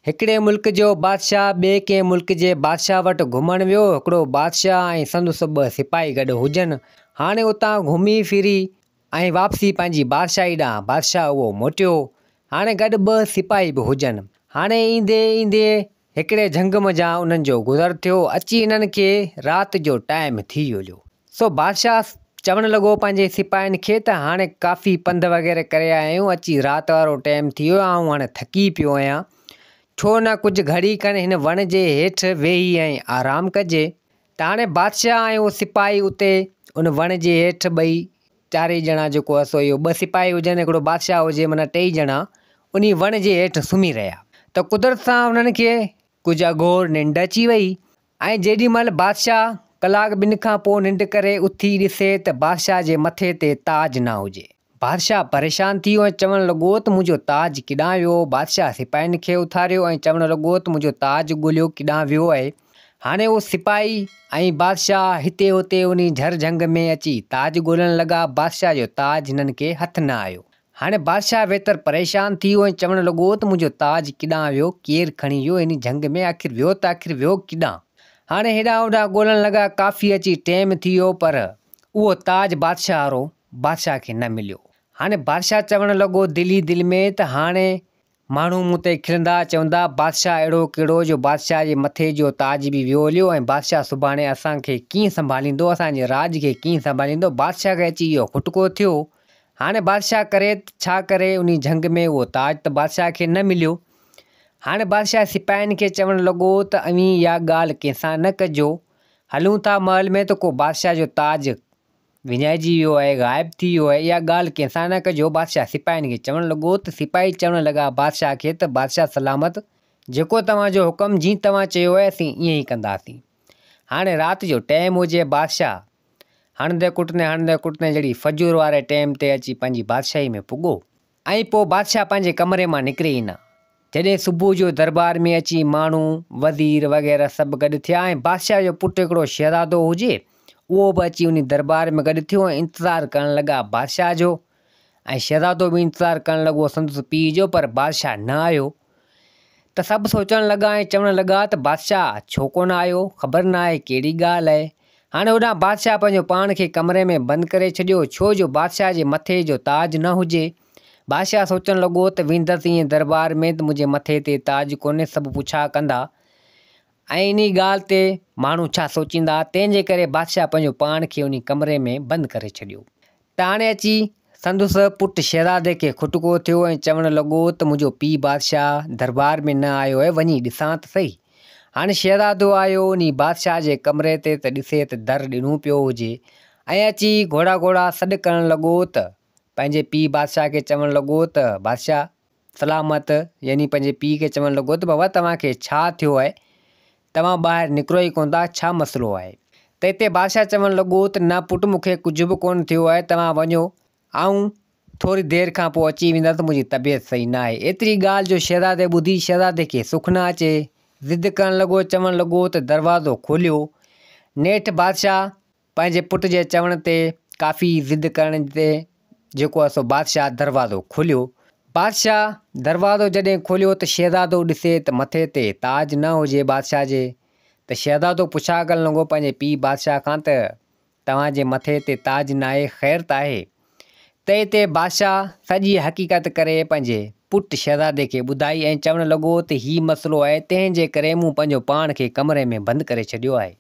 هڪڙي ملڪ جو بادشاهه ٻئي ڪنهن ملڪ جي بادشاهه وٽ گهمڻ ويو. هڪڙو بادشاهه ۽ سندس ٻه سپاهي گڏ هجن. هاڻي اتان گهمي ڦري ۽ واپسي پنهنجي بادشاهي ڏانهن بادشاهه اهو موٽيو. هاڻي گڏ ٻه سپاهي به هجن. هاڻي ايندي ايندي هڪڙي جهنگ منجهان انهن جو گذر ٿيو. اچي انهن کي رات جو ٽائيم ٿي ويو. سو بادشاهه چوڻ لڳو پنهنجي سپاهين کي ته هاڻي ڪافي پنڌ وغيره ڪري آيا آهيون، اچي رات وارو ٽيم ٿي ويو، آئون هاڻي ٿڪي پيو آهيان، ڇو نه ڪجهه گهڙي کن هن وڻ جي هيٺ ويهي ۽ آرام ڪجي. ته هاڻي بادشاهه ۽ اهو سپاهي اتي ان وڻ جي هيٺ ٻئي چارئي ڄڻا جيڪو آهي سو اهو ٻه سپاهي هجن هڪڙو بادشاهه هجي معنيٰ ٽيئي ڄڻا انهي وڻ جي هيٺ سمهي رهيا ته قدرت سان انهن کي ڪجهه اگهور ننڊ اچي وئي ۽ جيڏي مهل بادشاهه ڪلاڪ ٻن کان پوء ننڊ ڪري اٿي ڏسي ته بادشاهه جي مٿي تي تاج نه هجي. بادشاهه پريشان ٿي ويو ۽ چوڻ لڳو ته منهنجو تاج ڪيڏانهن ويو؟ بادشاهه سپاهين کي اٿاريو ۽ چوڻ لڳو ته منهنجو تاج ڳوليو ڪيڏانهن ويو آهي؟ هاڻي اهو سپاهي ۽ بادشاهه هتي هتي انهي جهر جهنگ ۾ اچي تاج ڳولڻ لڳا. بادشاهه جو تاج هنن کي هٿ نه آيو. هاڻي بادشاهه ويتر پريشان ٿي ويو ۽ چوڻ لڳو ته منهنجو تاج ڪيڏانهن ويو، ڪير کڻي ويو هن جهنگ ۾ آخر ويو ته آخر ويو ڪيڏانهن؟ هاڻي هيڏانهن هوڏانهن ڳولڻ لڳا، ڪافي اچي ٽيم ٿي ويو پر اهو تاج بادشاهه وارو بادشاهه کي نه مليو. هاڻي بادشاهه چوڻ لڳو دل ئي دل ۾ ته هاڻي ماڻهو مون تي کلندا، چوندا، بادشاهه اهڙو ڪهڙو جو بادشاهه جي مٿي جو تاج به ويو هليو ۽ بادشاهه سڀاڻي اسان کي ڪيئن سنڀاليندو، اسان جي راڄ کي ڪيئن سنڀاليندو، بادشاهه کي اچي اهو کٽڪو ٿيو. هاڻي بادشاهه ڪري ته ڇا ڪري، انهي جهنگ ۾ اهو تاج ته بادشاهه کي نه مليو. هاڻي بادشاهه سپاهين کي چوڻ لڳو ته اوهين اها ڳالهه ڪنهن سان نه ڪجو، هلون ٿا محل ۾ ته ڪو بادشاهه جو تاج وڃائجي ويو آهي، غائب ٿي ويو آهي، اها ڳالهه ڪنهن سان نه ڪجو. بادشاهه سپاهين کي چوڻ لڳو ته سپاهي چوڻ لڳا بادشاهه کي ته بادشاهه سلامت، جيڪو توهان جو حڪم، جيئن توهان چيو آهي اسين ائين ئي ڪنداسين. هاڻي رات جو ٽيم هجي، بادشاهه هڻندي ڪٽندي هڻندي ڪٽندي جهڙي فجر واري ٽيم تي اچي پنهنجي بادشاهي ۾ پڳو. ۽ پوء بادشاهه پنهنجي ڪمري مان نڪري ئي نه. جڏهن صبح جو درٻار ۾ اچي ماڻهو، وزير وغيره سڀ گڏ ٿيا ۽ بادشاهه جو پٽ هڪڙو شهزادو هجي، اهو به اچي انهي درٻار ۾ گڏ ٿيو ۽ انتظار ڪرڻ لڳا بادشاهه جو ۽ شهزادو به انتظار ڪرڻ لڳو سندس پيء جو پر بادشاهه نه آيو. ته سڀ سوچڻ لڳا ۽ چوڻ لڳا ته بادشاهه ڇو ڪونه آيو، خبر ناهي ڪهڙي ڳالهه آهي. هاڻي هوڏانهن بادشاهه پنهنجو پاڻ کي ڪمري ۾ بند ڪري ڇڏيو، ڇو جو بادشاهه جي مٿي جو تاج نه هجي. بادشاهه سوچڻ لڳو ته ويندس ائين درٻار ۾ ته منهنجي مٿي تي تاج ڪونهي، سڀ پڇا ڪندا ۽ انهي ڳالهه تي ماڻهو ڇا سوچيندا، تنهن جي ڪري بادشاهه پنهنجو پاڻ کي انهي ڪمري ۾ بند ڪري ڇڏيو. ته هاڻي اچي سندس پٽ شهزادي کي کٽڪو ٿيو ۽ چوڻ لڳو ته منهنجو پيء بادشاهه دربار ۾ نه آيو آهي، وڃي ڏسان ته سهي. هاڻي شهزادو آيو انهي بادشاهه جي ڪمري تي ته ڏسي ته در ڏنو پيو هجي ۽ اچي گهوڙا گهوڙا سڏ ڪرڻ لڳو ته پنهنجي پيء بادشاهه کي چوڻ لڳو ته بادشاهه! سلامت، يعني پنهنجي پيء کي چوڻ لڳو ته بابا توهان کي ڇا ٿيو آهي؟ توهان ٻاهر نڪرو ئي ڪونه ٿا، ڇا مسئلو آهي؟ ته اتي بادشاهه چوڻ لڳو ته نه پٽ مون کي ڪجهه به ڪونه ٿيو آهي، توهان وڃو، آئون ٿوري دير کان پوء اچي ويندس، منهنجي طبيعت صحيح نه آهي. ايتري ڳالهه جو شهزادي ٻڌي، شهزادي کي سک نه اچي، ضد ڪرڻ لڳو، چوڻ لڳو ته دروازو کوليو. نيٺ بادشاهه پنهنجي پٽ جي چوڻ تي ڪافي ضد ڪرڻ تي جيڪو آهي سو بادشاهه دروازو کوليو. بادشاهه دروازو جڏهن کوليو ته شهزادو ڏسي ته مٿي تي تاج نه هجي بادشاهه جي ته شهزادو پڇا ڪرڻ لڳو پنهنجي پيء بادشاهه کان ته توهان جي مٿي تي تاج ناهي خير ته آهي؟ ته اتي بادشاهه سڄي حقيقت ڪري پنهنجي پٽ شهزادي کي ٻڌائي ۽ چوڻ لڳو ته هي مسئلو آهي تنهن جي ڪري مون پنهنجو پاڻ کي ڪمري ۾ بند ڪري ڇڏيو آهي.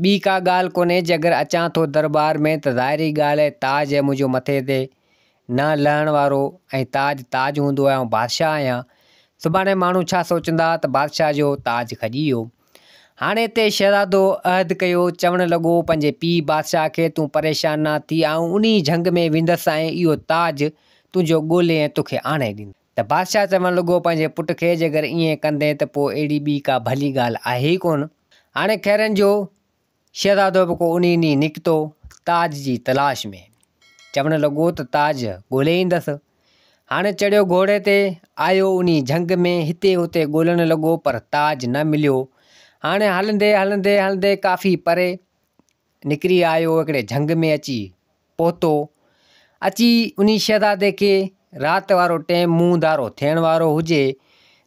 ٻي ڪا ڳالهه ڪونهي جي اگر اچان ٿو درٻار ۾ ته ظاهري ڳالهه آهي تاج آهي منهنجو مٿي تي نه لهڻ وارو ۽ تاج تاج هوندو آهي آئون بادشاهه آهيان سڀاڻي ماڻهو ڇا سوچندا ته بادشاهه جو تاج کڄي ويو هاڻي هتي شهزادو عهد ڪيو چوڻ لڳو پنهنجي پيء بادشاهه کي تون پريشان نه ٿي آئون انهي جهنگ ۾ ويندس ۽ اهو تاج تنهنجو ڳولي ۽ توکي آڻي ڏيندس ته بادشاهه چوڻ لڳو پنهنجي پٽ کي جيڪر ائين ڪندين ته پوء اهڙي ٻي ڪا ڀلي ڳالهه آهي ئي ڪونه. هاڻي خيرن جو شهزادو به ڪو انهي ڏينهن نڪتو تاج جي تلاش ۾. چوڻ لڳو ته تاج ڳولي ايندس. هاڻي چڙهيو گهوڙي تي، آيو انهي جهنگ ۾ هتي هتي ڳولڻ لڳو پر تاج نه مليو. هاڻي هلندي هلندي هلندي ڪافي پري نڪري آيو هڪڙي جهنگ ۾ اچي پهتو. اچي انهي شهزادي کي رات وارو ٽيم منهن ڌارو ٿيڻ وارو هجي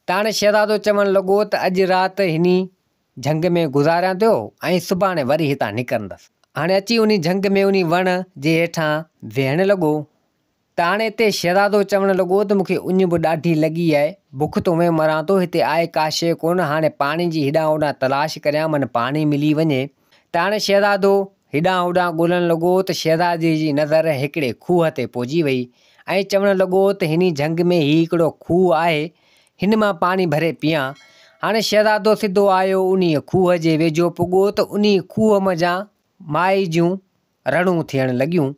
ته هاڻي شهزادو چوڻ لڳو ته اڄ رات هني جهنگ ۾ گذاريان ٿو ۽ سڀاڻي وري هتان نڪرندس. هاڻي اچي انهي جهنگ ۾ انهي وڻ جي هيٺان ويهڻ لڳو ته هاڻي اتي شهزادو چوڻ لڳو ته مون کي اڃ به ڏاڍي لڳي آهي، بک ته اونئين مران ٿو، هتي آهي ڪا شيء ڪونه، هاڻي پاڻي جي هيڏانهن هوڏانهن تلاش ڪريان من پاڻي ملي وڃي. ته هاڻي شهزادو هيڏانهن هوڏانهن ڳولڻ لڳو ته شهزادي جي نظر هڪڙي کوهه تي پئجي وئي ۽ چوڻ لڳو ته هني جهنگ ۾ هي هڪڙو کوهه آهي، هن مان پاڻي ڀري پيان. هاڻي شهزادو سڌو آيو انهيء کوهه جي ويجهو پڳو ته انهيء کوهه منجهان مائي جون رڙون ٿيڻ لڳيون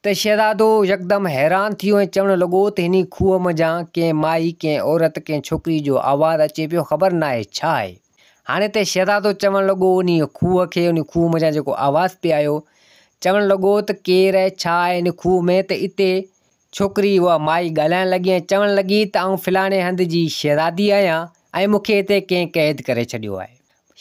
ته شهزادو يڪدم حيران ٿي ويو ۽ چوڻ لڳو ته هني کوهه منجهان ڪنهن مائي، ڪنهن عورت، ڪنهن ڇوڪري جو آواز اچي پيو، خبر ناهي ڇا آهي؟ هاڻي ته شهزادو چوڻ لڳو انهيء کوهه کي، انهيء کوهه منجهان جيڪو آواز پئي آيو، چوڻ لڳو ته ڪير آهي، ڇا آهي هن کوهه ۾؟ ته اتي ڇوڪري اها مائي ڳالهائڻ لڳي ۽ چوڻ لڳي ته آئون فلاڻي هنڌ جي شهزادي آهيان ۽ مون کي هتي ڪنهن قيد ڪري ڇڏيو آهي.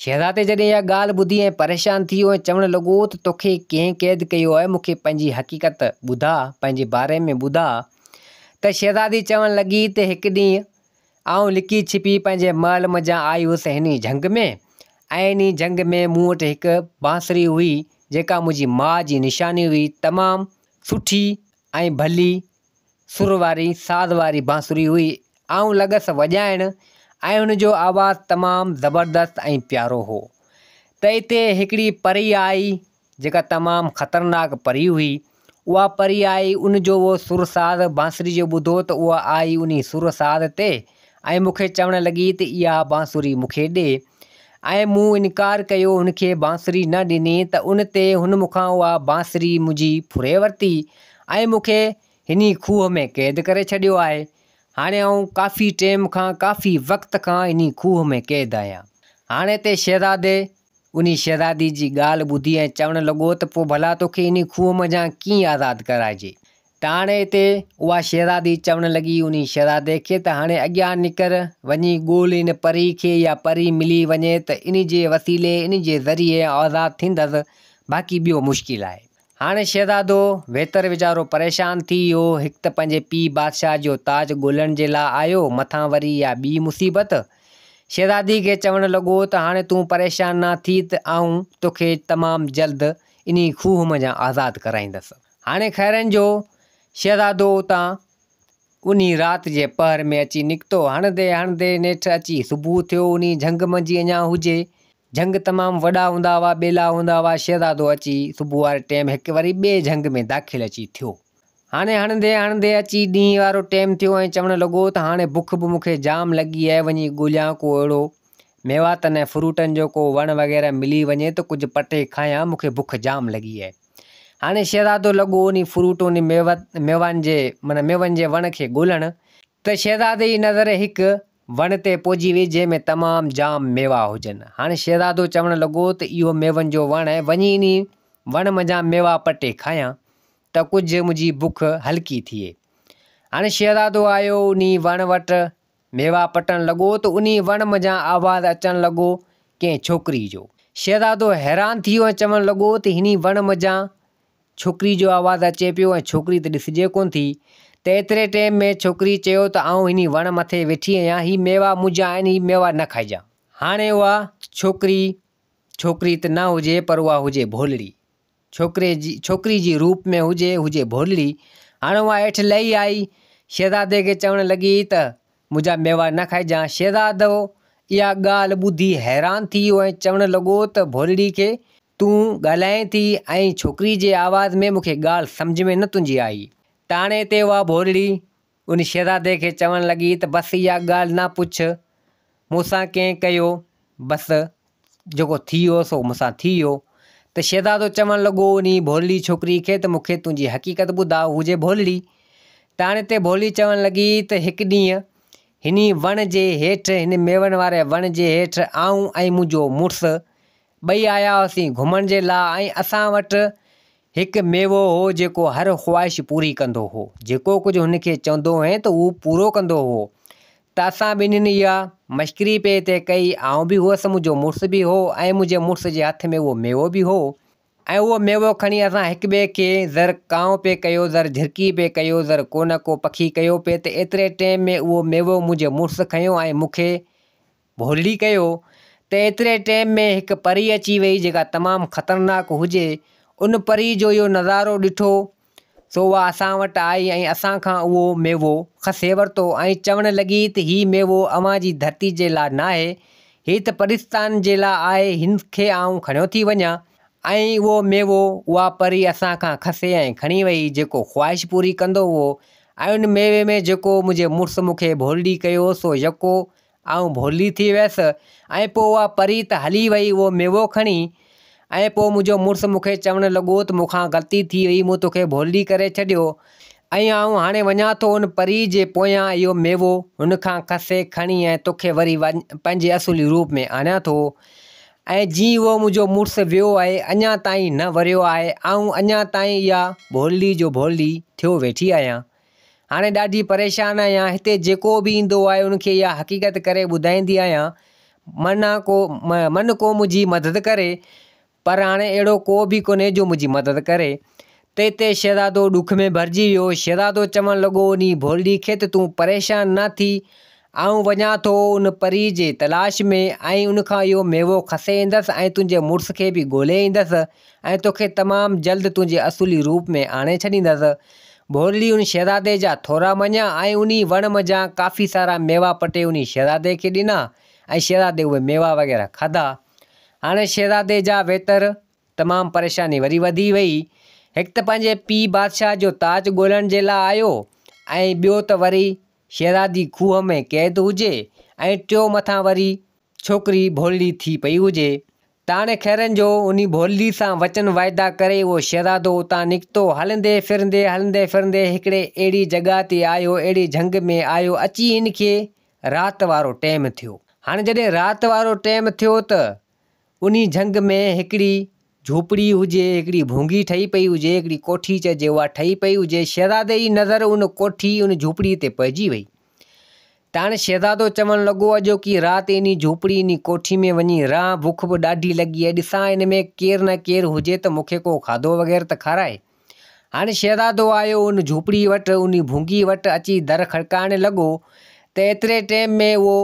شهزادي جڏهن اها ڳالهه ٻڌي ۽ پريشان ٿي ويو ۽ چوڻ لڳو ته توکي ڪنهن قيد ڪيو آهي، مون کي پنهنجي حقيقت ٻڌاء، پنهنجي باري ۾ ٻڌاء. ته شهزادي چوڻ لڳي ته هڪ ڏينهن آئون لڪي ڇپي پنهنجي محل منجهان آئي هيس هني جهنگ ۾ ۽ انهي جهنگ ۾ مون وٽ هڪ بانسري هئي جيڪا منهنجي ماء جي نشاني هئي، تمام سٺي ۽ ڀلي سر واري ساز واري بانسري هئي. آئون لڳس وڄائڻ ۽ ان جو آواز تمام زبردست ۽ پيارو هو. ته اتي هڪڙي پري آئي جيڪا تمام خطرناڪ پري هئي. اها پري آئي ان جو اهو سر ساز بانسري جو ٻڌو ته اها آئي انهي سر ساز تي ۽ مون کي چوڻ لڳي ته اها بانسري مون کي ڏي ۽ مون انڪار ڪيو هن کي بانسري نه ڏني ته ان تي هن مون کان اها بانسري منهنجي ڦري ورتي ۽ مون کي هني کوهه ۾ قيد ڪري ڇڏيو آهي. هاڻي آئون ڪافي ٽيم کان، ڪافي وقت کان انهي کوهه ۾ قيد آهيان. هاڻي تي شهزادي انهي شهزادي جي ڳالهه ٻڌي ۽ چوڻ لڳو ته پوء ڀلا توکي انهي کوهه منجهان ڪيئن آزاد ڪرائجي؟ ته هاڻي اتي اها شهزادي چوڻ لڳي انهي شهزادي کي ته هاڻي اڳيان نڪر، وڃي ڳول ان پري کي، اها پري ملي وڃي ته انهي جي وسيلي، انهي جي ذريعي آزاد ٿيندس، باقي ٻيو مشڪل آهي. هاڻي شهزادو ويتر ويچارو پريشان ٿي ويو. هڪ ته پنهنجي پيء بادشاهه جو تاج ڳولڻ جي لاء آيو، مٿان وري اها ٻي مصيبت. شهزادي کي چوڻ لڳو ته هاڻي تون پريشان نه ٿي ته آئون توکي تمام جلد انهي کوهه منجهان آزاد ڪرائيندس. هاڻي خيرن جو شهزادو اتان انهي رات جي پهر ۾ اچي نڪتو. هڻندي هڻندي نيٺ اچي صبح ٿيو. انهي جهنگ منجهه اڃا هجي جهنگ تمام وڏا هوندا هئا، ٻيلا هوندا هئا، شهزادو اچي صبح واري ٽيم هڪ وري ٻئي جهنگ ۾ داخل اچي ٿيو. هاڻي هڻندي هڻندي اچي ڏينهن وارو ٽيم ٿيو ۽ چوڻ لڳو ته هاڻي بک به مون کي جام لڳي آهي وڃي ڳوليان ڪو اهڙو ميواتن ۽ فروٽن جو ڪو وڻ وغيره ملي وڃي ته ڪجهه پٽي کايان مون کي بک جام لڳي آهي. هاڻي شهزادو لڳو انهي فروٽ انهي ميوان جي معنيٰ ميون جي وڻ کي ڳولڻ ته شهزادي جي نظر هڪ وڻ تي پئجي وئي جنهن ۾ تمام جام ميوا هجن. هاڻي شهزادو چوڻ لڳو ته اهو ميون جو وڻ آهي، وڃي انهي وڻ منجهان ميوا پٽي کايان ته ڪجهه منهنجي بک هلڪي ٿئي. هاڻي شهزادو آيو انهي وڻ وٽ ميوا پٽڻ لڳو ته انهي وڻ منجهان آواز اچڻ لڳو ڪنهن ڇوڪري جو. شهزادو حيران ٿي ويو ۽ چوڻ لڳو ته انهي وڻ منجهان ڇوڪري جو آواز اچي پيو ۽ ڇوڪري ته ڏسجي ڪونه ٿي ته ايتري ٽيم ۾ ڇوڪري چيو ته آئون هني وڻ مٿي ويٺي آهيان هي ميوا منهنجا آهن هي ميوا نه کائجان. هاڻي اها ڇوڪري ڇوڪري ته نه هجي پر اها هجي ڀولڙي ڇوڪري جي ڇوڪري جي روپ ۾ هجي هجي ڀولڙي هاڻي اها هيٺ لهي آئي شهزادي کي چوڻ لڳي ته منهنجا ميوا نه کائجان. شهزادو اها ڳالهه ٻڌي حيران ٿي ويو ۽ چوڻ لڳو ته ڀولڙي کي تون ڳالهائين ٿي ۽ ڇوڪري جي آواز ۾ مون کي ڳالهه سمجهه ۾ نه تنهنجي آئي. ٽاڻي تي اها ڀولڙي ان شهزادي کي چوڻ لڳي ته بس اها ڳالهه نه پڇ، مون سان ڪنهن ڪيو، بس جيڪو ٿي ويو سو مون سان ٿي ويو. ته شهزادو چوڻ لڳو انهي ڀولڙي ڇوڪري کي ته مون کي تنهنجي حقيقت ٻڌاء هجي ڀولڙي. ٽاڻي تي ڀولڙي چوڻ لڳي ته هڪ ڏينهن هني وڻ جي هيٺ هن ميون واري وڻ جي هيٺ آئون ۽ منهنجو مڙس ٻئي آيا هئاسين گهمڻ جي لاء ۽ اسان وٽ هڪ ميوو هو جيڪو هر خواهش پوري ڪندو هو. جيڪو ڪجهه هن کي چوندو هئين ته هو پورو ڪندو هو. ته اسان ٻنهين اها مشڪري پئي تي ڪئي. آئون به هئس، منهنجو مڙس به هو ۽ منهنجي مڙس جي هٿ ۾ اهو ميوو به هو. ۽ اهو ميوو کڻي اسان هڪ ٻئي کي زر ڪانء پئي ڪيو، زر جهرڪي پئي ڪيو، زر ڪو نه ڪو پکي ڪيو پئي ته ايتري ٽيم ۾ اهو ميوو منهنجي مڙس کنيو ۽ مون کي ڀولڙي ڪيو ته ايتري ٽيم ۾ هڪ پري اچي وئي جيڪا تمام خطرناڪ هجي ان پري جو اهو نظارو ڏٺو سو اها اسان وٽ آئي ۽ اسان کان اهو ميوو کسي ورتو ۽ چوڻ لڳي ته هي ميوو اوهان جي ڌرتي جي لاء ناهي هي ته پرستان جي لاء آهي هن کي آئون کڻيو ٿي وڃان ۽ اهو ميوو اها پري اسان کان کسي ۽ کڻي وئي جيڪو خواهش پوري ڪندو هئو ۽ ان ميوي ۾ جيڪو منهنجي مڙس مون کي ڀولڙي ڪيو سو يڪو آئون ڀولڙي ٿي ويس ۽ پوء اها پري ته هلي وئي اهو ميوو کڻي ۽ پوء منهنجو مڙس مون کي چوڻ لڳو ته مون کان غلطي ٿي وئي مون توکي ڀولڙي ڪري ڇڏيو ۽ آئون هاڻي وڃان ٿو ان پري جي پويان اهو ميوو هن کان کسي کڻي ۽ توکي وري پنهنجي اصولي روپ ۾ آڻيان ٿو ۽ جيئن اهو منهنجو مڙس ويو آهي، اڃا تائين نه وريو آهي، آئون اڃا تائين اها ڀولڙي جو ڀولڙي ٿيو ويٺي آهيان. هاڻي ڏاڍي پريشان آهيان، هتي جيڪو به ايندو آهي، ان کي اها حقيقت ڪري ٻڌائيندي آهيان، من ڪو من ڪو منهنجي مدد ڪري، پر هاڻي اهڙو ڪو به ڪونهي جو منهنجي مدد ڪري. تنهن تي شهزادو ڏک ۾ ڀرجي ويو. شهزادو چوڻ لڳو، انهي ڀولڙي کي ته تون پريشان نه ٿي، آئون وڃان ٿو ان پريء جي تلاش ۾ ۽ ان کان اهو ميوو کسي ايندس ۽ تنهنجي مڙس کي به ڳولي ايندس ۽ توکي تمام جلد تنهنجي اصولي روپ ۾ آڻي ڇڏيندس. ڀولڙي ان شهزادي جا ٿورا مڃيا ۽ انهي وڻ منجهان ڪافي سارا ميوا پٽي انهي شهزادي کي ڏنا ۽ شهزادي اهي ميوا وغيره کاڌا. هاڻي شهزادي جا ويتر تمام پريشاني وري وڌي وئي. هڪ ته پنهنجي پيء بادشاهه جو تاج ڳولڻ جي لاء آيو ۽ ٻيو ته وري شهزادي کوهه ۾ قيد هجي ۽ ٽيو مٿان وري ڇوڪري ڀولڙي ٿي پئي هجي. ته هاڻي خيرن جو انهي ڀولڙي سان وچن واعدا ڪري اهو شهزادو اتان نڪتو. هلندي ڦرندي هلندي ڦرندي هڪڙي اهڙي جڳهه تي آيو، اهڙي جهنگ ۾ آيو، اچي هن کي رات وارو ٽيم ٿيو. هاڻي جڏهن رات وارو ٽيم ٿيو ته انهي جهنگ ۾ هڪڙي جهوپڙي هجي، هڪڙي ڀونگي ٺهي پئي هجي، هڪڙي ڪوٺي چئجي اها ٺهي پئي هجي، شهزادي جي نظر ان ڪوٺي، ان جهوپڙي تي پئجي وئي. ته هاڻي شهزادو چوڻ لڳو، اڄوڪي رات انهي جهوپڙي، انهي ڪوٺي ۾ وڃي رهان، بک به ڏاڍي لڳي آهي، ڏسان ان ۾ ڪير نه ڪير هجي ته مون کي ڪو کاڌو وغيره ته کارائي. هاڻي شهزادو آيو ان جهوپڙي وٽ، انهي ڀونگي وٽ اچي در کڙڪائڻ لڳو ته ايتري ٽيم ۾ اهو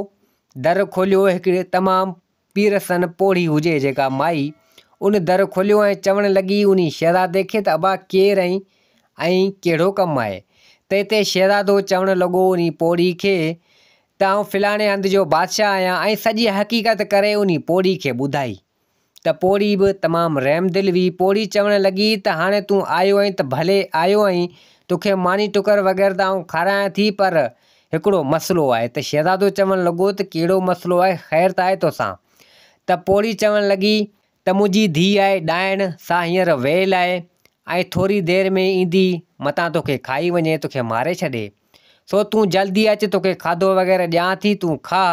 در کوليو هڪڙي تمام پيرسن پوڙهي هجي جيڪا مائي ان در کوليو ۽ چوڻ لڳي انهي شهزادي کي ته ابا ڪير آهين ۽ ڪهڙو ڪم آهي؟ تنهن تي شهزادو چوڻ لڳو انهي پوڙهي کي ته آئون فلاڻي هنڌ جو بادشاهه آهيان ۽ سڄي حقيقت ڪري انهي پوڙهي کي ٻڌائي ته پوڙهي به تمام رحمدل هئي پوڙهي چوڻ لڳي ته هاڻي تون آيو آهين ته ڀلي آيو آهين توکي ماني ٽڪر وغيره ته آئون کارايان ٿي پر هڪڙو مسئلو آهي ته شهزادو چوڻ لڳو ته ڪهڙو مسئلو آهي خير ته آهي توسان؟ ته پوڙهي چوڻ لڳي ته منهنجي ڌيء آهي ڏائڻ سا هينئر ويل آهي ۽ ٿوري دير ۾ ايندي متان توکي کائي وڃي توکي ماري ڇڏي سو تون جلدي اچ توکي کاڌو وغيره ڏيان ٿي تون کاء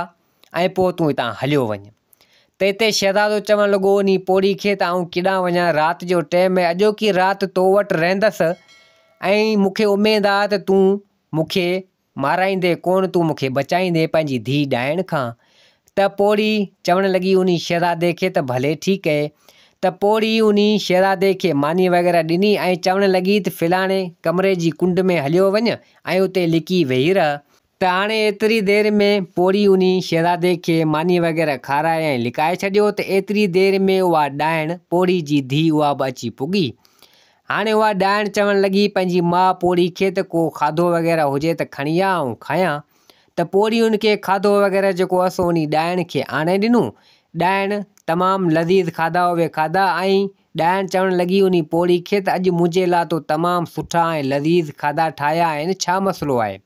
۽ پوء تون هتان هليو وڃ. ته اتي شهزادو چوڻ لڳو انهي پوڙهي کي ته آئون ڪيڏانهن وڃان رات جو ٽيم ۽ اڄوڪي رات تو وٽ رهندس ۽ مون کي اميد آهي ته تون مون کي مارائيندين ڪونه تون مون کي بچائيندين پنهنجي ڌيء ڏائڻ کان. ته پوڙهي چوڻ لڳي انهي شهزادي کي ته ڀلي ٺيڪ اهي. ته پوڙهي انهي شهزادي کي ماني وغيره ڏني ۽ چوڻ لڳي ته فلاڻي ڪمري جي ڪنڊ ۾ هليو وڃ ۽ اتي لڪي ويهي رهه. ته هاڻي ايتري دير ۾ پوڙهي انهي شهزادي کي ماني وغيره کارائي ۽ لڪائي ڇڏيو ته ايتري دير ۾ اها ڏائڻ پوڙهي جي ڌيء اها به اچي پڳي. هاڻي اها ڏائڻ چوڻ لڳي پنهنجي ماء پوڙهي کي ته ڪو کاڌو وغيره هجي ته کڻي آ آئون کايان. ته پوڙهي ان کي کاڌو وغيره جيڪو هئس انهي ڏائڻ کي آڻي ڏنو. ڏائڻ تمام لذيذ کاڌا اهي کاڌا ۽ ڏائڻ چوڻ لڳي انهي پوڙهي کي ته اڄ منهنجي لاء تو تمام سٺا ۽ لذيذ کاڌا ٺاهيا آهن ڇا مسئلو آهي؟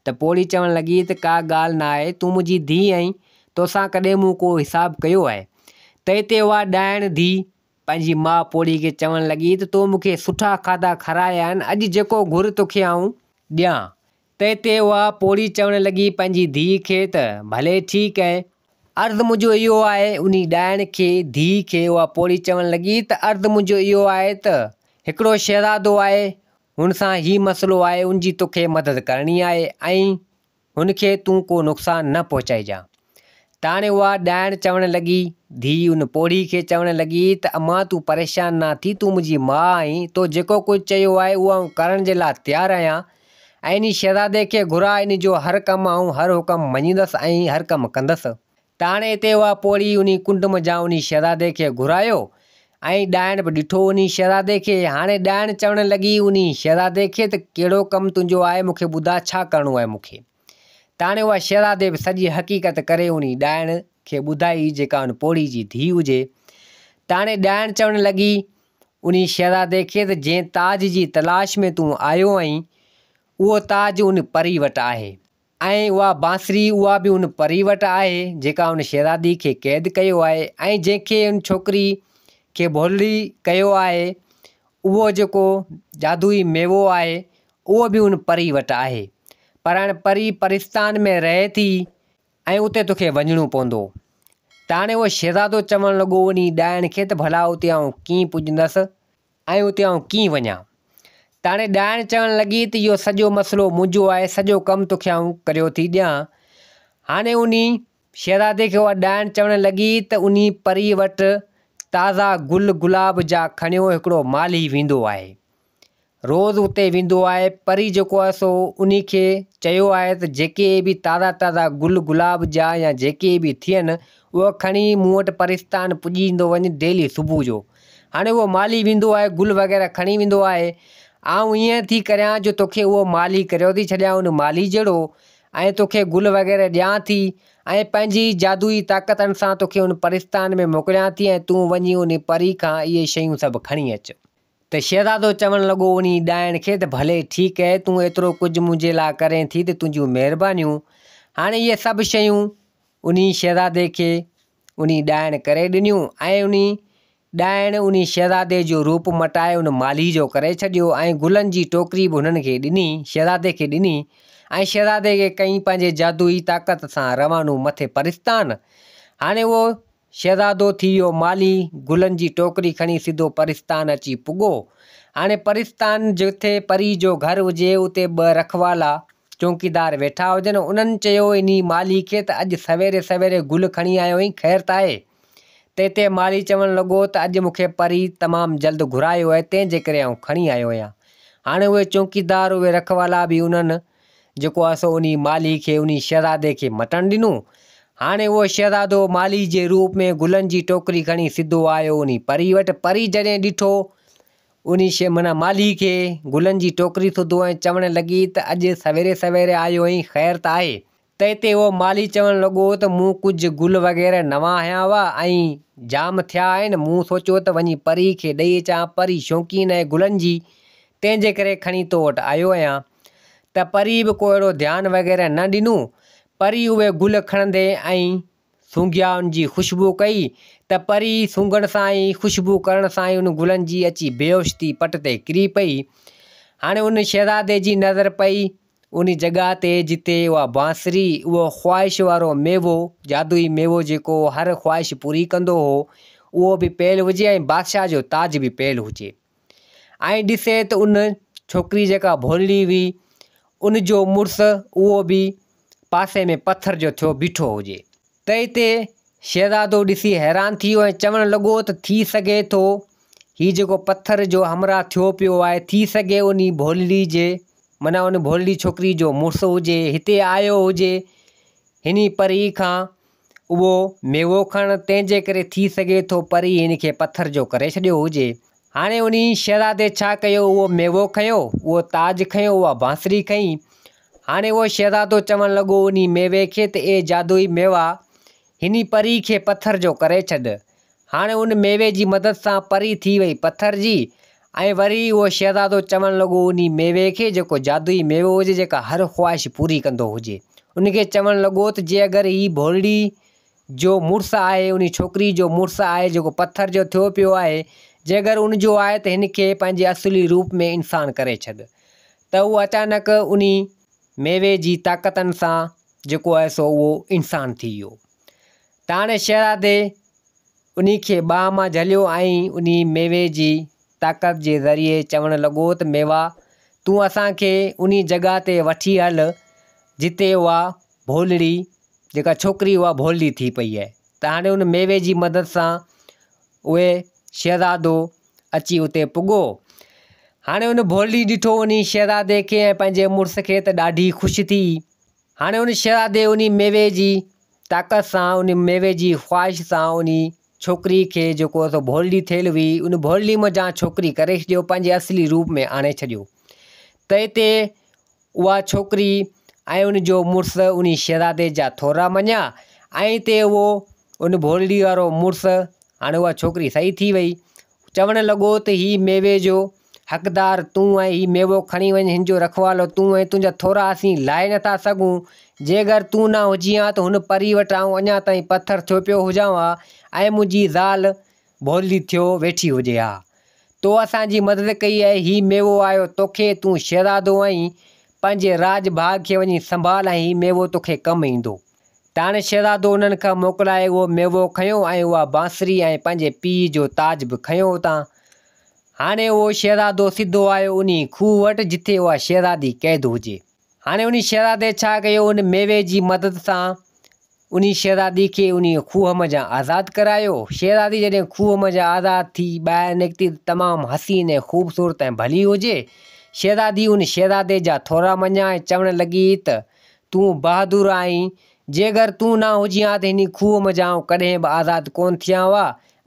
ته پوڙهي چوڻ لڳي ته ڪا ڳالهه نه آهي تون منهنجي ڌيء آهين توسان ڪڏهن مون ڪو حساب ڪيو آهي. ته هتي اها ڏائڻ ڌيء پنهنجي ماء پوڙهي کي چوڻ لڳي ته تو مون کي سٺا کاڌا کارايا آهن، اڄ جيڪو گهر توکي آئون ڏيان. تنهن تي اها پوڙهي چوڻ لڳي پنهنجي ڌيء کي ته ڀلي ٺيڪ اهي. عرض منهنجو اهو آهي، انهي ڏائڻ کي، ڌيء کي، اها پوڙهي چوڻ لڳي ته عرض منهنجو اهو آهي ته هڪڙو شهزادو آهي، هن سان هي مسئلو آهي، ان جي توکي مدد ڪرڻي آهي ۽ هن کي تون ڪو نقصان نه پهچائجان. ته هاڻي اها ڏائڻ چوڻ لڳي، ڌيء ان پوڙهي کي چوڻ لڳي ته امان تون پريشان نه ٿي، تون منهنجي ماء آهين، تو جيڪو ڪجهه چيو آهي اهو آئون ڪرڻ جي لاء تيار آهيان ۽ انهي شهزادي کي گهراء، انهي جو هر ڪم آئون هر حڪم مڃيندس ۽ هر ڪم ڪندس. ته هاڻي اتي اها پوڙهي انهي ڪنڊ منجهان انهي شهزادي کي گهرايو ۽ ڏائڻ به ڏٺو انهي شهزادي کي. هاڻي ڏائڻ چوڻ لڳي انهي شهزادي کي ته ڪهڙو ڪم تنهنجو آهي مون کي ٻڌاء ڇا ڪرڻو آهي مون کي. ته هاڻي اها شهزادي به سڄي حقيقت ڪري انهي ڏائڻ کي ٻڌائي جيڪا ان پوڙهي جي ڌيء هجي. ته هاڻي ڏائڻ چوڻ لڳي انهي شهزادي کي ته جنهن تاج جي تلاش ۾ تون آيو آهين اهو تاج ان پري وٽ آهي ۽ اها بانسري اها به ان پري وٽ آهي جيڪا ان شهزادي کي قيد ڪيو آهي ۽ جنهن کي ان ڇوڪري کي ڀولڙي ڪيو آهي اهو جيڪو جادوئي ميوو آهي اهو به ان پري وٽ آهي. پر هاڻي پري پرستان ۾ رهي ٿي ۽ اتي توکي وڃڻو پوندو. ته هاڻي اهو شهزادو چوڻ لڳو انهي ڏائڻ کي ته ڀلا اتي آئون ڪيئن پڄندس ۽ اتي آئون ڪيئن وڃان. ته هاڻي ڏائڻ چوڻ لڳي ته اهو سڄو مسئلو منهنجو آهي، سڄو ڪم توکي آئون ڪريو ٿي ڏيان. هاڻي انهي شهزادي کي اها ڏائڻ چوڻ لڳي ته انهي پريء وٽ تازا گل گلاب جا کڻيو هڪڙو مالهي ويندو آهي. روز اتي ويندو آهي. پري جيڪو آهي سو انهي کي چيو آهي ته جيڪي به تازا تازا گل گلاب جا يا جيڪي به ٿين اهي کڻي مون وٽ پرستان پڄي ايندو وڃ ڊيلي صبح جو. هاڻي اهو مالهي ويندو آهي گل وغيره کڻي ويندو آهي. آئون ائين ٿي ڪريان جو توکي اهو مالهي ڪريو ٿي ڇڏيان ان مالهي جهڙو ۽ توکي گل وغيره ڏيان ٿي ۽ پنهنجي جادوئي طاقتن سان توکي ان پرستان ۾ موڪليان ٿي ۽ تون وڃي ان پري کان اهي شيون سڀ کڻي اچ. ته شهزادو چوڻ لڳو انهي ڏائڻ کي ته ڀلي ٺيڪ اهي تون ايترو ڪجهه منهنجي لاء ڪرين ٿي ته تنهنجون مهربانيون. هاڻي اهي سڀ شيون انهي شهزادي کي انهي ڏائڻ ڪري ڏنيون ۽ انهي ڏائڻ انهي شهزادي جو روپ مٽائي ان مالهي جو ڪري ڇڏيو ۽ گلن جي ٽوڪري به هنن کي ڏني شهزادي کي ڏني ۽ شهزادي کي ڪئين پنهنجي جادوئي طاقت سان روانو مٿي پرستان. هاڻي اهو شهزادو ٿي ويو مالهي گلن جي ٽوڪري کڻي سڌو پرستان اچي پڳو. هاڻي پرستان جتي پري جو گهر هجي اتي ٻه رکوالا، چونڪيدار، ويٺا هجن. انهن چيو انهي مالهي کي ته اڄ سويري سويري گل کڻي آيو آهين خير ته آهي؟ تنهن تي مالهي چوڻ لڳو ته اڄ مون کي پري تمام جلد گهرايو آهي تنهن جي ڪري آئون کڻي آيو آهيان. هاڻي اهي چونڪيدار اهي رکوالا به انهن جيڪو آهي سو انهي مالهي کي انهي شهزادي کي مٽڻ ڏنو. هاڻي اهو شهزادو مالهي جي روپ ۾ گلن جي ٽوڪري کڻي سڌو آيو انهي پري وٽ. پري جڏهن ڏٺو انهي شي معنيٰ مالهي کي گلن جي ٽوڪري سڌو ۽ چوڻ لڳي ته اڄ سويري سويري آيو آهين خير ته آهي؟ تنهن تي اهو مالهي چوڻ لڳو ته مون ڪجهه گل وغيره نوان هنيا هئا ۽ جام ٿيا آهن مون سوچيو ته وڃي پري کي ڏئي اچان پري شوقين آهي گلن جي تنهن جي ڪري کڻي تو وٽ آيو آهيان. ته پريء به ڪو اهڙو ڌيان وغيره نه ڏنو. پريء اهي گل کڻندي ۽ سونگهيا ان جي خوشبو ڪئي ته پري سونگهڻ سان ئي خوشبو ڪرڻ سان ئي ان گلن جي اچي بيهوش ٿي پٽ تي ڪري پئي. هاڻي ان شهزادي جي نظر پئي ان جڳهه تي جتي اها بانسري، اهو خواهش وارو ميوو، جادوئي ميوو جيڪو هر خواهش پوري ڪندو هو، اهو به پيل هجي ۽ بادشاهه جو تاج به پيل هجي. ۽ ڏسي ته ان ڇوڪري جيڪا ڀولڙي هئي ان جو مڙس اهو به پاسي ۾ پٿر جو ٿيو بيٺو هجي. ته اتي شهزادو ڏسي حيران ٿي ويو ۽ چوڻ لڳو ته ٿي سگهي ٿو هي جيڪو پٿر جو همراهه ٿيو پيو آهي ٿي سگهي انهي ڀولڙي جي معنيٰ ان ڀولڙي ڇوڪري جو مڙس هجي هتي آيو هجي هني پري کان اهو ميوو کڻ، تنهن جي ڪري ٿي سگهي ٿو پري هن کي پٿر جو ڪري ڇڏيو هجي. هاڻي انهي شهزادي ڇا ڪيو، اهو ميوو کنيو، اهو تاج کنيو، اها بانسري کنئي. هاڻي اهو شهزادو چوڻ لڳو انهي ميوي کي ته اي جادوئي ميوا، هني پري کي پٿر جو ڪري ڇڏ. هاڻي ان ميوي جي مدد سان پري ٿي وئي پٿر جي ۽ وري اهو شهزادو چوڻ لڳو انهي ميوي کي جيڪو جادوئي ميوو هجي جيڪا هر خواهش پوري ڪندو هجي ان کي چوڻ لڳو ته جي اگر هي ڀولڙي جو مڙس آهي انهي ڇوڪري جو مڙس آهي جيڪو پٿر جو ٿيو پيو آهي جي اگر ان جو آهي ته هن کي پنهنجي اصلي روپ ۾ انسان ڪري ڇڏ ته اهو اچانڪ انهي ميوي جي طاقتن سان جيڪو آهي سو اهو انسان ٿي ويو ته هاڻي شهزادي انهي کي ٻانهن مان جهليو ۽ انهي ميوي جي طاقت جي ذريعي چوڻ لڳو ته ميوا تون اسان کي انهي جڳهه تي وٺي هل جتي اها ڀولڙي جيڪا ڇوڪري اها ڀولڙي ٿي پئي آهي ته هاڻي ان ميوي جي مدد سان اهي شهزادو اچي اتي پڳو. هاڻي ان ڀولڙي ڏٺو انهي شهزادي کي ۽ پنهنجي مڙس کي ته ڏاڍي خوش ٿي. هاڻي ان شهزادي انهي ميوي جي طاقت سان انهي ميوي جي خواهش سان انهي ڇوڪري کي جيڪو سو ڀولڙي ٿيل هئي ان ڀولڙي منجهان ڇوڪري ڪري ڇڏيو پنهنجي اصلي روپ ۾ آڻي ڇڏيو ته هتي اها ڇوڪري ۽ ان جو مڙس انهي شهزادي جا ٿورا مڃيا ۽ هتي اهو ان ڀولڙي وارو مڙس هاڻي اها ڇوڪري صحيح ٿي وئي چوڻ لڳو ته هي ميوي جو حقدار تون آهين هي ميوو کڻي وڃ هن جو رکوالو تون آهين تنهنجا ٿورا اسين لاهي نٿا سگهون جيڪر تون نه هجين ها ته هن پري وٽ آئون اڃا تائين پٿر ٿيو پيو هجان ها ۽ منهنجي زال ڀولڙي ٿيو ويٺي هجي ها تو اسان جي مدد ڪئي آهي، هي ميوو آيو توکي، تون شهزادو آهين، پنهنجي راڄ ڀاڳ کي وڃي سنڀال ۽ هي ميوو توکي ڪم ايندو. تاڻ شهزادو انهن کان موڪلائي اهو ميوو کنيو ۽ اها بانسري ۽ پنهنجي پيء جو تاج به کنيو اتان. هاڻي اهو شهزادو سڌو آيو انهي کوهه وٽ جٿي اها شهزادي قيد هجي. هاڻي انهي شهزادي ڇا ڪيو، ان ميوي جي مدد سان انهي شهزادي کي انهي کوهه منجهان آزاد ڪرايو. شهزادي جڏهن کوهه منجهان آزاد ٿي ٻاهر نڪتي ته تمام حسين ۽ خوبصورت ۽ ڀلي هجي. شهزادي ان شهزادي جا ٿورا مڃيا ۽ چوڻ لڳي ته تون بهادر آهين، جيڪر تون نه هجين ها ته انهي کوهه منجهان آئون ڪڏهن به آزاد ڪونه ٿيان ها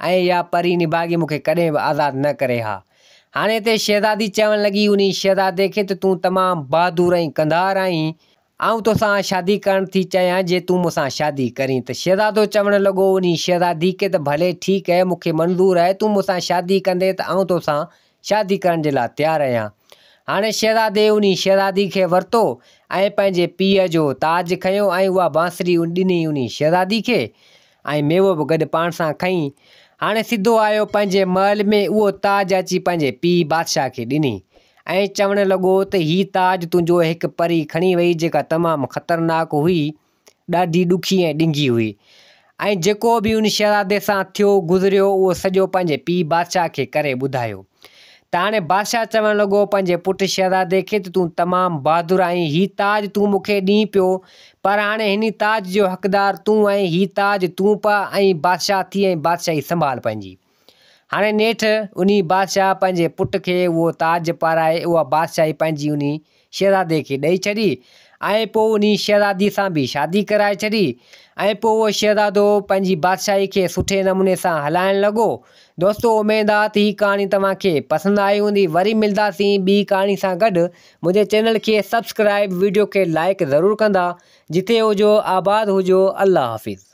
۽ اها پري نڀاڳي مون کي ڪڏهن به آزاد نه ڪري ها. هاڻي هتي شهزادي چوڻ لڳي انهي شهزادي کي ته تون تمام بهادر ۽ ڪنڌار آهين، آئون توسان شادي ڪرڻ ٿي چاهيان جي تون مون سان شادي ڪرين ته شهزادو چوڻ لڳو انهي شهزادي کي ته ڀلي ٺيڪ آهي مون کي منظور آهي تون مون سان شادي ڪندين ته آئون توسان شادي ڪرڻ جي لاء تيار آهيان. هاڻي شهزادي انهي شهزادي کي ورتو ۽ پنهنجي پيء جو تاج کنيو ۽ اها بانسري ڏني انهي شهزادي کي ۽ ميوو به گڏ پاڻ سان کنئي. هاڻي سڌو آيو پنهنجي محل ۾ اهو تاج اچي پنهنجي پيء بادشاهه کي ڏني ۽ چوڻ لڳو ته هي تاج تنهنجو هڪ پري کڻي وئي جيڪا تمام خطرناڪ هئي، ڏاڍي ڏکي ۽ ڏنگي هئي ۽ جيڪو به ان شهزادي سان ٿيو گذريو اهو سڄو پنهنجي پيء بادشاهه کي ڪري ٻڌايو. ته هاڻي بادشاهه چوڻ لڳو پنهنجي پٽ شهزادي کي ته تون تمام بهادر آهين، هي تاج تون مون کي ڏين پيو، پر هاڻي هن تاج جو حقدار تون آهين، هي تاج تون پاء ۽ بادشاهه ٿي ۽ بادشاهي سنڀال پنهنجي. هاڻي نيٺ انهي بادشاهه پنهنجي پٽ کي اهو تاج پارائي اها بادشاهي پنهنجي انهي شهزادي کي ڏئي ڇڏي ۽ پوء انهي شهزادي سان به شادي ڪرائي ڇڏي ۽ پوء اهو شهزادو پنهنجي بادشاهي کي سٺي نموني سان هلائڻ لڳو. دوستو اميد آ ته هي ڪهاڻي توهان کي پسند آئي هوندي وري ملداسين ٻي ڪهاڻي سان گڏ منهنجي چينل کي سبسڪرائب ويڊيو کي لائيڪ ضرور ڪندا جتي هجو آباد هجو الله حافظ.